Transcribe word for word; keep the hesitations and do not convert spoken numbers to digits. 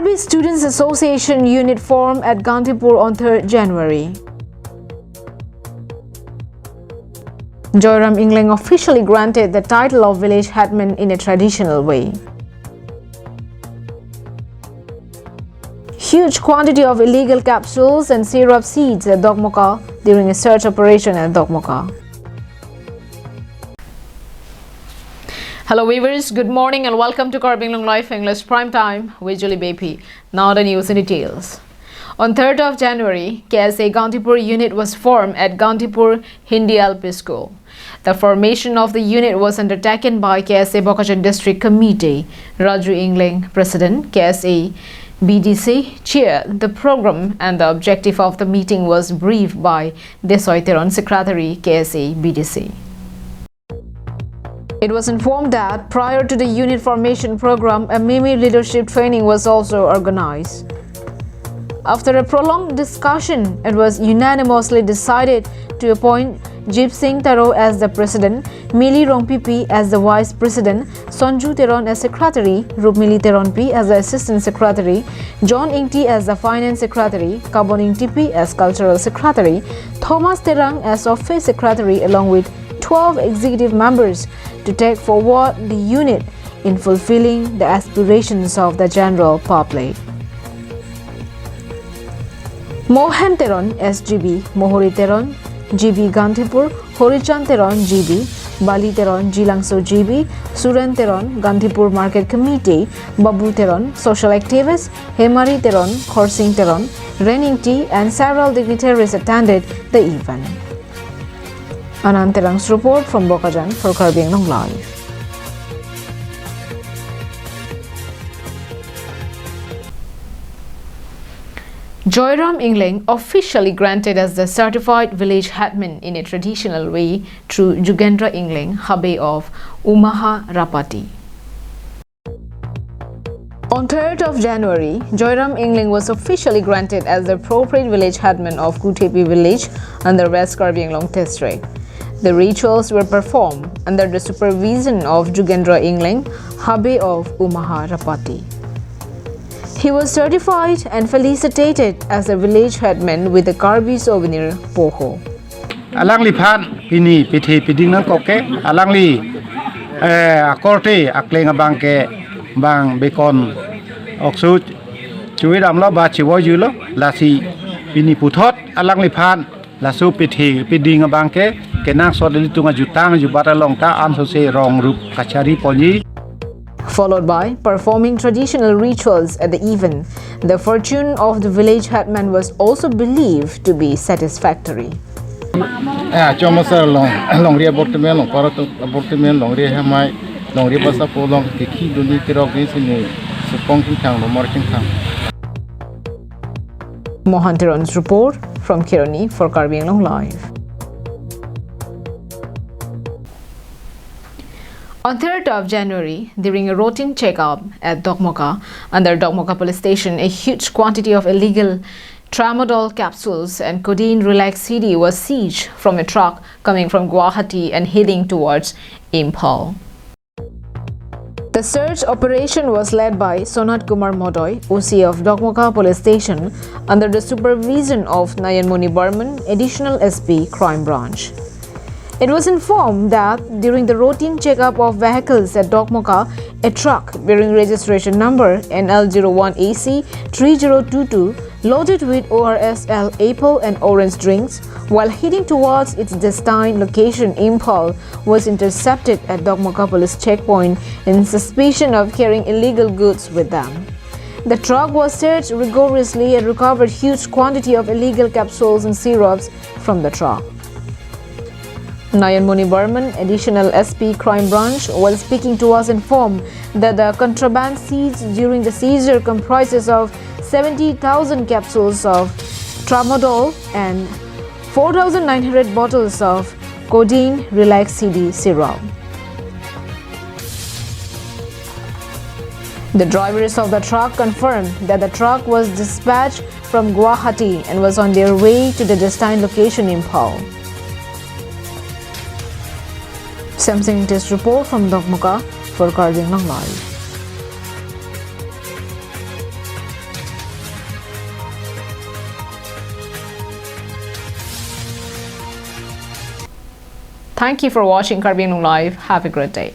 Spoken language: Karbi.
Karbi Students Association unit formed at Gandhipur on third January. Joyram Engleng officially granted the title of village headman in a traditional way. Huge quantity of illegal capsules and syrup seized at Dokmoka during a search operation at Dokmoka. Hello viewers, good morning and welcome to Karbi Anglong Live English Prime Time with Julie Beypi. Now the news in details. On third of January, K S A Gandhipur unit was formed at Gandhipur Hindi L P School. The formation of the unit was undertaken by K S A Bokajan District Committee. Raju Engleng, President, K S A B D C, chaired the program, and the objective of the meeting was briefed by Desoi Teron, Secretary, K S A B D C. It was informed that prior to the unit formation program, a mini leadership training was also organized. After a prolonged discussion, it was unanimously decided to appoint Jeep Singh Taro as the president, Mili Rongpipi as the vice president, Sonju Teron as secretary, Rupmili Teronpi as the assistant secretary, John Ingti as the finance secretary, Kabon Ingtipi as cultural secretary, Thomas Terang as office secretary, along with twelve executive members to take forward the unit in fulfilling the aspirations of the general public. Mohan Teron, S G B, Mohori Teron, G B Gandhipur, Horichand Teron, G B, Bali Teron, Jilangso G B, Suren Teron, Gandhipur Market Committee, Babu Teron, social activist, Hemari Teron, Khorsing Teron, Ren Ingti, and several dignitaries attended the event. Anand Terang's report from Bokajan for Karbi Anglong Live. Joyram Engleng officially granted as the certified village headman in a traditional way through Jugendra Engleng, habe of Umaha Rapati. On third of January, Joyram Engleng was officially granted as the appropriate village headman of Kuthepi village under West Karbi Anglong district. The rituals were performed under the supervision of Jugendra Engleng, habe of Umaha Rapati. He was certified and felicitated as a village headman with the Karbi souvenir poho. Alangliphan pini pithe piding nangkok ke, alangli, eh, akorte akleng abang ke bang bekon oksu chuwi damlo ba chiwo julo, lasi pini puthot alangliphan laso pithe piding abang ke kenangsot ilitum ajutang ajubat along ta ansose rong rup kachari ponji. Followed by performing traditional rituals at the event. The fortune of the village headman was also believed to be satisfactory. Eh, chomasa long, longri abortimen, long para tu abortimen, longri hemai, longri basa po long, kekhi duni kirok ni sini, supong chingthang, lomar chingthang. Mohan Teron's report from Kheroni for Karbi Anglong Live. On third of January, during a routine checkup at Dokmoka, under Dokmoka Police Station, a huge quantity of illegal tramadol capsules and codeine Relax C D was seized from a truck coming from Guwahati and heading towards Imphal. The search operation was led by Sonat Kumar Modoi, O C of Dokmoka Police Station, under the supervision of Nayan Moni Barman, Additional S P, Crime Branch. It was informed that during the routine checkup of vehicles at Dokmoka, a truck bearing registration number N L zero one A C three zero two two, loaded with O R S L apple and orange drinks, while heading towards its destined location, Imphal, was intercepted at Dokmoka Police Checkpoint in suspicion of carrying illegal goods with them. The truck was searched rigorously and recovered huge quantity of illegal capsules and syrups from the truck. Nayan Moni Barman, Additional S P, Crime Branch, while speaking to us, informed that the contraband seized during the seizure comprises of seventy thousand capsules of tramadol and four thousand nine hundred bottles of codeine Relax C D syrup. The drivers of the truck confirmed that the truck was dispatched from Guwahati and was on their way to the destined location, Imphal. Samsung Test report from Dokmoka for Karbi Anglong Live. Thank you for watching Karbi Anglong Live. Have a great day.